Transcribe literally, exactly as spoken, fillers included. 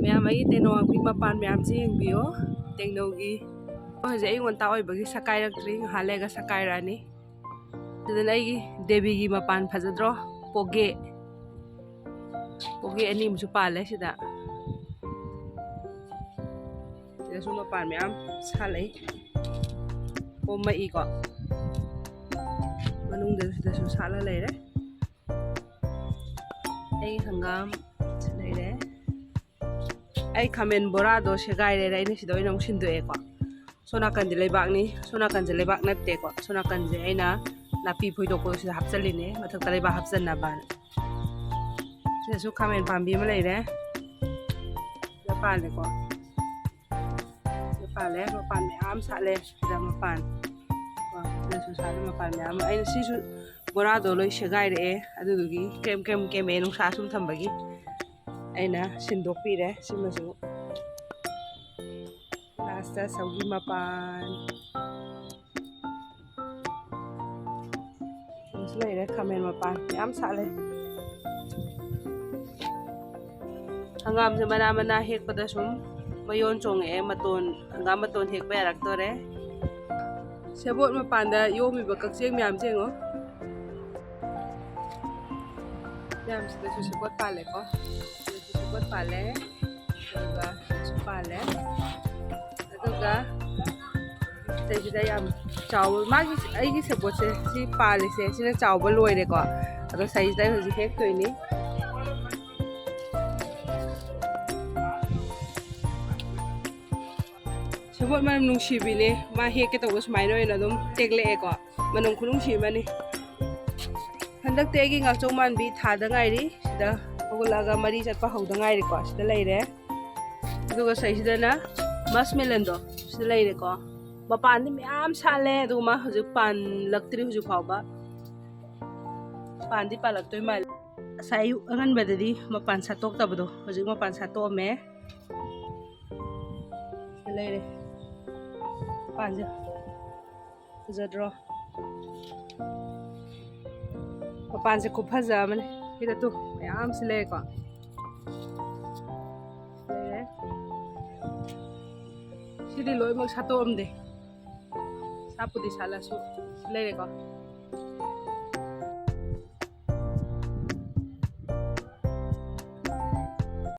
ꯃꯌꯥꯝ, ꯑꯩꯒꯤ ꯇꯦꯅꯧꯋꯥꯡꯕꯤ ꯃꯄꯥꯟ ꯃꯌꯥꯝꯁꯦ ꯌꯦꯡꯕꯤꯌꯣ꯫ ꯇꯦꯡꯅꯧꯒꯤ ꯍꯧꯖꯤꯛ ꯑꯌꯨꯛ ꯉꯟꯇꯥ ꯑꯣꯏꯕꯒꯤ ꯁꯛꯀꯥꯏꯔꯛꯇ꯭ꯔꯤ, ꯉꯥꯏꯍꯥꯛ ꯂꯩꯔꯒ ꯁꯛꯀꯥꯏꯔꯛꯑꯅꯤ꯫ ꯑꯗꯨꯗꯅ ꯑꯩꯒꯤ ꯗꯦꯕꯤꯒꯤ ꯃꯄꯥꯟ ꯐꯖꯗ꯭ꯔꯣ? ꯄꯣꯒꯦ, ꯄꯣꯒꯦ ꯑꯅꯤ ꯑꯃꯁꯨ ꯄꯥꯜꯂꯦ ꯁꯤꯗ꯫ ꯁꯤꯗꯁꯨ ꯃꯄꯥꯟ ꯃꯌꯥꯝ ꯁꯥꯠꯂꯛꯏ꯫ ꯄꯣꯝꯃꯛꯏꯀꯣ꯫ ꯃꯅꯨꯡꯗ ꯁꯤꯗꯁꯨ ꯁꯥꯠꯂ ꯂꯩꯔꯦ꯫ ꯑꯩ ꯍꯪꯒꯥꯝ ꯂꯩꯔꯦ꯫ ꯑꯩ ꯈꯥꯃꯦꯟ ꯕꯣꯔꯥꯗꯣ ꯁꯦꯒꯥꯏꯔꯦꯅ ꯑꯩꯅ ꯁꯤꯗ ꯑꯣꯏꯅ ꯑꯃꯨꯛ ꯁꯤꯟꯗꯣꯛꯑꯦꯀꯣ꯫ ꯁꯣꯝ ꯅꯥꯀꯟꯗꯤ ꯂꯩꯕꯥꯛꯅꯤ, ꯁꯣꯝ ꯅꯥꯀꯟꯁꯦ ꯂꯩꯕꯥꯛ ꯅꯠꯇꯦꯀꯣ꯫ ꯁꯣꯝ ꯅꯥꯀꯟꯁꯦ ꯑꯩꯅ ꯅꯥꯄꯤ ꯐꯣꯏꯗꯣꯛꯄꯗꯣ ꯁꯤꯗ ꯍꯥꯞꯆꯜꯂꯤꯅꯦ, ꯃꯊꯛꯇ ꯂꯩꯕꯥꯛ ꯍꯥꯞꯆꯟꯅꯕꯅ꯫ ꯁꯤꯗꯁꯨ ꯈꯥꯃꯦꯟ ꯄꯥꯝꯕꯤ ꯑꯃ ꯂꯩꯔꯦ꯫ ꯁꯤꯗ ꯄꯥꯜꯂꯦꯀꯣ꯫ ꯁꯤꯗ ꯄꯥꯜꯂꯦ, ꯃꯄꯥꯟ ꯃꯌꯥꯝ ꯁꯥꯠꯂꯦ꯫ ꯁꯤꯗ ꯃꯄꯥꯟ ꯀꯣ, ꯁꯤꯗꯁꯨ ꯁꯥꯠꯂꯦ ꯃꯄꯥꯟ ꯃꯌꯥꯝ ꯑꯃ꯫ ꯑꯩꯅ ꯁꯤꯁꯨ ꯕꯣꯔꯥꯗꯣ ꯂꯣꯏ ꯁꯦꯒꯥꯏꯔꯛꯑꯦ, ꯑꯗꯨꯗꯨꯒꯤ ꯀ꯭ꯔꯦꯝ ꯀ꯭ꯔꯦꯝ ꯀ꯭ꯔꯦꯝꯃꯦ ꯅꯨꯡꯁꯥ ꯁꯨꯝ ꯊꯝꯕꯒꯤ꯫ ꯑꯩꯅ ꯁꯤꯟꯗꯣꯛꯄꯤꯔꯦ ꯁꯤꯃꯁꯨ꯫ ꯂꯥꯁꯇ ꯁꯧꯒꯤ ꯃꯄꯥꯟ ꯑꯃꯁꯨ ꯂꯩꯔꯦ, ꯈꯥꯃꯦꯟ ꯃꯄꯥꯟ ꯌꯥꯝ ꯁꯥꯠꯂꯦ꯫ ꯍꯪꯒꯥꯝꯁꯦ ꯃꯅꯥ ꯃꯅꯥ ꯍꯦꯛꯄꯗ ꯁꯨꯝ ꯃꯌꯣꯟ ꯆꯣꯡꯉꯛꯑꯦ, ꯃꯇꯣꯟ, ꯍꯪꯒꯥꯝ ꯃꯇꯣꯟ ꯍꯦꯛꯄ ꯌꯥꯔꯛꯇꯣꯔꯦ꯫ ꯁꯦꯕꯣꯠ ꯃꯄꯥꯟꯗ ꯌꯣꯝꯃꯤꯕ ꯀꯛꯆꯦꯡ ꯃꯌꯥꯝꯁꯦ ꯌꯦꯡꯉꯣ꯫ ꯃꯌꯥꯝꯁꯤꯗꯁꯨ ꯁꯦꯕꯣꯠ ꯄꯥꯜꯂꯦꯀꯣ꯫ ꯁꯤꯗꯁꯨ ꯁꯦꯕꯣꯠ ꯄꯥꯜꯂꯦ꯫ ꯑꯗꯨꯒ ꯁꯤꯗꯁꯨ ꯄꯥꯜꯂꯦ꯫ ꯑꯗꯨꯒ ꯁꯤꯗꯩꯁꯤꯗ ꯌꯥꯝ ꯆꯥꯎꯕ, ꯃꯥꯒꯤ, ꯑꯩꯒꯤ ꯁꯦꯕꯣꯠꯁꯦ ꯁꯤ ꯄꯥꯜꯂꯤꯁꯦ ꯁꯤꯅ ꯆꯥꯎꯕ ꯂꯣꯏꯔꯦꯀꯣ꯫ ꯑꯗꯣ ꯁꯤꯗꯩꯁꯤꯗ ꯑꯩ ꯍꯧꯖꯤꯛ ꯍꯦꯛꯇꯣꯏꯅꯤ꯫ ꯁꯦꯕꯣꯠ ꯃꯅꯝ ꯅꯨꯡꯁꯤꯕꯤꯅꯦ꯫ ꯃꯥ ꯍꯦꯛꯀꯦ ꯇꯧꯕ ꯁꯨꯃꯥꯏꯅ ꯑꯣꯏꯅ ꯑꯗꯨꯝ ꯇꯦꯛꯂꯛꯑꯦꯀꯣ꯫ ꯃꯅꯝ ꯈꯨꯅꯨꯡꯁꯤ ꯑꯃꯅꯤ꯫ ꯍꯟꯗꯛꯇꯤ ꯑꯩꯒꯤ ꯉꯥꯆꯧ ꯃꯥꯟꯕꯤ ꯊꯥꯗ ꯉꯥꯏꯔꯤ꯫ ꯁꯤꯗ ꯍꯧꯒꯠꯂꯛꯑꯒ ꯃꯔꯤ ꯆꯠꯄ ꯍꯧꯗ ꯉꯥꯏꯔꯤꯀꯣ꯫ ꯁꯤꯗ ꯂꯩꯔꯦ꯫ ꯑꯗꯨꯒ ꯁꯤꯗꯩꯁꯤꯗꯅ ꯃꯁꯃꯦꯂꯟꯗꯣ ꯁꯤꯗ ꯂꯩꯔꯦꯀꯣ꯫ ꯃꯄꯥꯟꯗꯤ ꯃꯌꯥꯝ ꯁꯥꯠꯂꯦ, ꯑꯗꯨꯒ ꯃꯥ ꯍꯧꯖꯤꯛ ꯄꯥꯟꯂꯛꯇ꯭ꯔꯤ ꯍꯧꯖꯤꯛ ꯐꯥꯎꯕ꯫ ꯄꯥꯟꯗꯤ ꯄꯥꯜꯂꯛꯇꯣꯏ ꯃꯥꯜꯂꯦ꯫ ꯉꯁꯥꯏ ꯑꯌꯨꯛ ꯑꯉꯟꯕꯗꯗꯤ ꯃꯄꯥꯟ ꯁꯥꯠꯇꯣꯛꯇꯕꯗꯣ ꯍꯧꯖꯤꯛ ꯃꯄꯥꯟ ꯁꯥꯠꯇꯣꯛꯑꯝꯃꯦ꯫ ꯁꯤꯗ ꯂꯩꯔꯦ ꯃꯄꯥꯟꯁꯦ꯫ ꯐꯖꯗ꯭ꯔꯣ? ꯃꯄꯥꯟꯁꯦ ꯈꯨꯐꯖ ꯑꯃꯅꯤ꯫ ꯁꯤꯗ ꯇꯨ ꯃꯌꯥꯝꯁꯨ ꯂꯩꯔꯦꯀꯣ꯫ ꯁꯤꯗꯤ ꯂꯣꯏꯅꯃꯛ ꯁꯥꯠꯇꯣꯛꯑꯝꯗꯦ꯫ ꯁꯥꯠꯄꯨꯗꯤ ꯁꯥꯠꯂꯁꯨ ꯂꯩꯔꯦꯀꯣ꯫